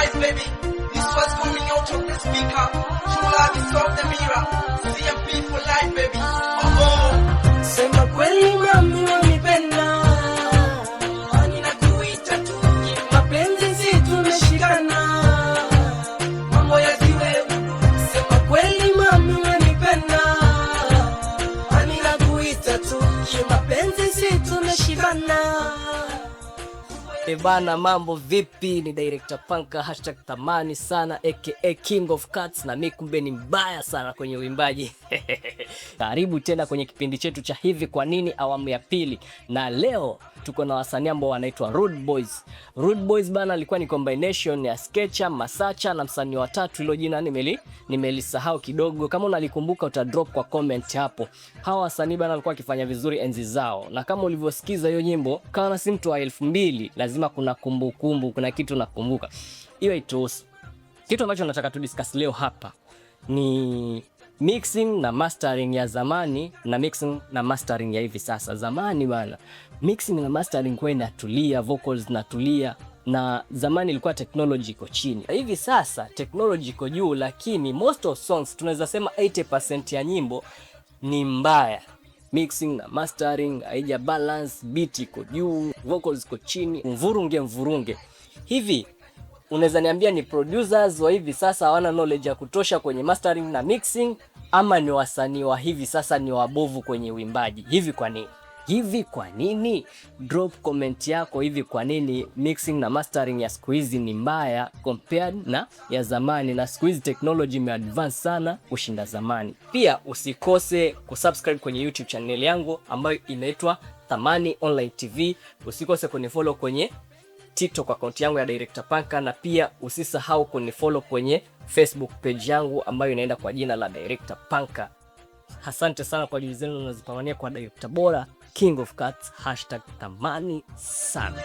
Eyes, baby. This was coming out of the speaker. True love is off the mirror. CMP for life, baby. Oh. Sema kweli mami, wanipenda, Ninakuita tu. Mapenzi si tumeshikana, Mambo yasiwe sema kweli mami, wanipenda, ninakuita tu, mapenzi si tumeshikana. Ebana, mambo vipi? Ni Director Panka, #ThamaniSana, aka King of Cats, na mi kumbe ni mbaya sana kwenye uimbaji. Karibu tena kwenye kipindi chetu cha Hivi Kwa Nini awamu ya pili, na leo tuko na wasanii ambao wanaitwa Rude Boys. Rude Boys bana, alikuwa ni combination ya Sketcha, Masacha na msanii wa tatu, hilo jina nimelisahau kidogo. Kama unalikumbuka uta drop kwa comment hapo. Hawa wasanii bana walikuwa wakifanya vizuri enzi zao, na kama ulivyosikiza hiyo nyimbo, kama si mtu wa 2000 lazima kuna kumbukumbu, kuna kitu nakumbuka. Hiyo haituhusu. Kitu ambacho nataka tu discuss leo hapa ni mixing na mastering ya zamani na mixing na mastering ya hivi sasa. Zamani bana, mixing na mastering kwa inatulia, vocals zinatulia, na zamani ilikuwa technology iko chini. Hivi sasa technology iko juu, lakini most of songs, tunaweza sema 80% ya nyimbo ni mbaya. Mixing na mastering haija balance, beat iko juu, vocals iko chini, mvurunge mvurunge. Hivi unaweza niambia ni producers wa hivi sasa hawana knowledge ya kutosha kwenye mastering na mixing, ama ni wasanii wa hivi sasa ni wabovu kwenye uimbaji? Hivi kwa nini? Hivi kwa nini? Drop comment yako, hivi kwa nini mixing na mastering ya siku hizi ni mbaya compared na ya zamani, na siku hizi technology imeadvance sana kushinda zamani. Pia usikose kusubscribe kwenye YouTube channel yangu ambayo inaitwa Thamani Online TV. Usikose kunifollow kwenye TikTok account yangu ya Director Panka, na pia usisahau kunifollow kwenye Facebook page yangu ambayo inaenda kwa jina la Director Panka. Asante sana kwa juhudi zenu mnazipambania kwa director bora, King of Cats, #ThamaniSana.